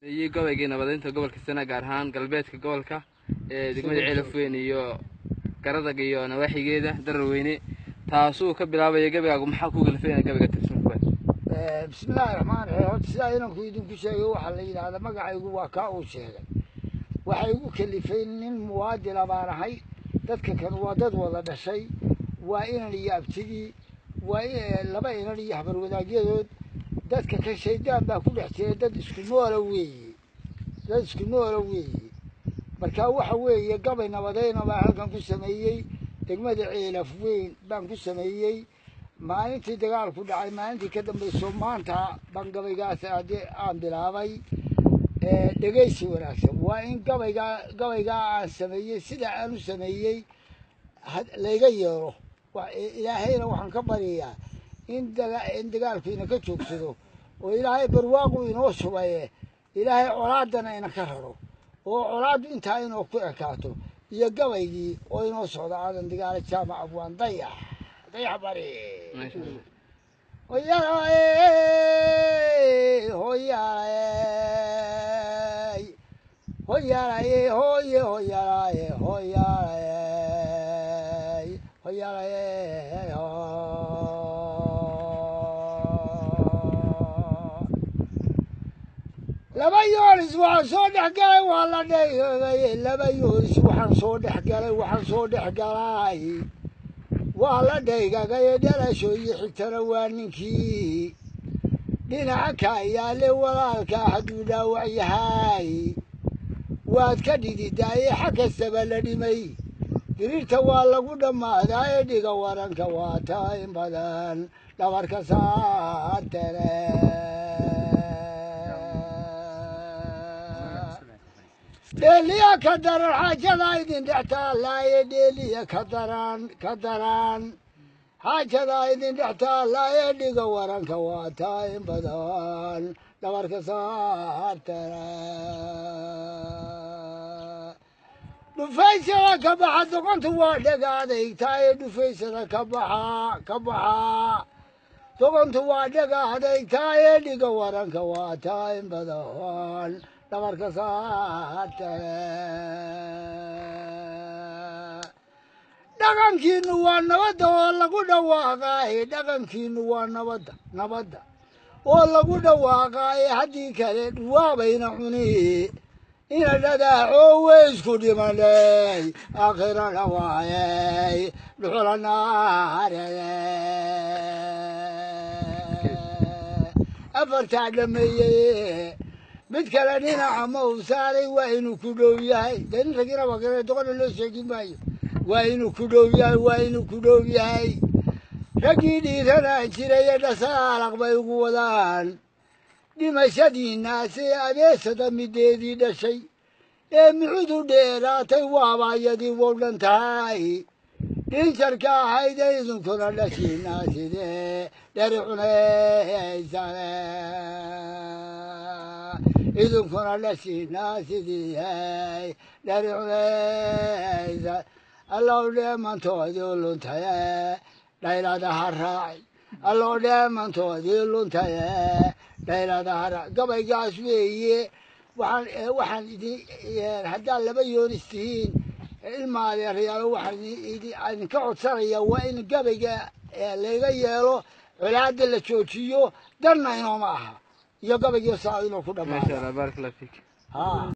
Iyo gabaygii nabadeynta gobolka Sanaag, gaar ahaan galbeedka gobolka ee degmada Ceelafweyn iyo Garadag iyo nawaaxigeeda Dararweyne, taasuu ka bilaabaya gabaygaagu. Maxaa ku kalifay inaad gabayga tirsan kuwaad? Bismillahi raxmaan raxiim. Horta sidaa inanku idinku sheegay, waxaa la yidhaahdaa magacaygu waa kaa uu sheegay. Waxay igu kalifay, nin muwaadina baan ahay. Dadka kan waa dad wada dhashay, waa inan iyo abtigii, waa laba inan iyo habar wadaagyadood. Dadka kan shaydaan baa ku dhex jiray. Dad isku noola weeye, dad isku noola weeye. Marka waxa weeye gabay nabadeyna baan halkan ku sameeyey, degmada Ceelaf Weyn baan ku sameeyey maalintii dagaalku dhacay, maalintii ka dambayso maanta baan gabaygaas aan bilaabay. Dhegaysi wanaagsan. Waa in gabaygaa aan sameeyey sida aan u sameeyey layga yeelo. Ilaahayna waxaan ka baryayaa in dagaalku ina ka joogsado oo Ilaahay barwaaqu inoo shubaye, Ilaahay colaadana ina ka raro oo colaaddu intaa inoo ku ekaato. Iyo gabaygii oo inoo socda, Aadan Digaale Jaamac Abwaan Dayax, Dayax Bari. Hoyaalay, hoyaalay, hoyaalay, hoye, hoyaalay, hoyaalay, hoyaalay. Laba Yoonis waxaan soo dhex galay, waa la dheegay. Laba Yoonis waxaan soo dhex galay, waxaan soo dhex galay, waa la dhaygagay. Dhalashooyi xigtana waa ninkii dhinaca kaa yaale. Walaalkaa hadduu dhaawac yahay waad ka dhididaaye, xag kastaba la dhimay diriirta waa lagu dhammaadaaye. Dhiga waranka waa taa in badan dhabarka saartere. Dheeliya ka daran xaajada idin dhex taallaaye, dheeliya ka daran, ka daran xaajada idin dhex taallaaye. Dhiga waranka waa taa in badan dhabarka saartere. Dhufaysada ka baxa doqontu waa dhagaadaygtaaye, dhufaysada ka baxa, ka baxa doqontu waa dhagaadaygtaaye. Dhiga waranka waa taa in badan dhabarka saartere. Dhaqankiinu waa nabadda oo lagu dhawaaqaaye, dhaqankiinu waa nabadda, nabadda oo lagu dhawaaqaaye. Haddii kale dhawaabayna cuni ina dhadaaco weysku dhimanay, aakhirana waayey dhuxula naare. Afartaa dhameeyey, mid kale dhinaca ma uu saaray. Waa inuu ku dhow yahay dee nin ragina waa gara, doqona loo sheegi maayo. Waa inuu ku dhow yahay, waa inuu ku dhow yahay. Raggii dhiiranaan jiray ee dhasaalaq bay ugu wadaan dhimashadiinaasee. Abeesada mideedii dhashay ee mucudu dheeraatay waabaayadii wow dhan tahay dhinjarka ahayd ee idinkuna dhashiinaa sidee dheri cunaysane, idinkuna dhashiinaa sidii dheri cunaysa. Allow dheemantoodii luntaye dhaylada ha raaci, allow dheemantoodii luntaye dhaylada ha raaci. Gabaygaas weeye. Waxaan idin haddaad laba Yoonis tihiin, ilma adeerayaalo, waxaan idinka codsanayaa waa in gabayga layga yeelo, colaadda la joojiyo, danna inooma aha. Iyo gabaygii saa inuu ku Maasha dhamaado. Allah, baarak Allah fiik. Ha.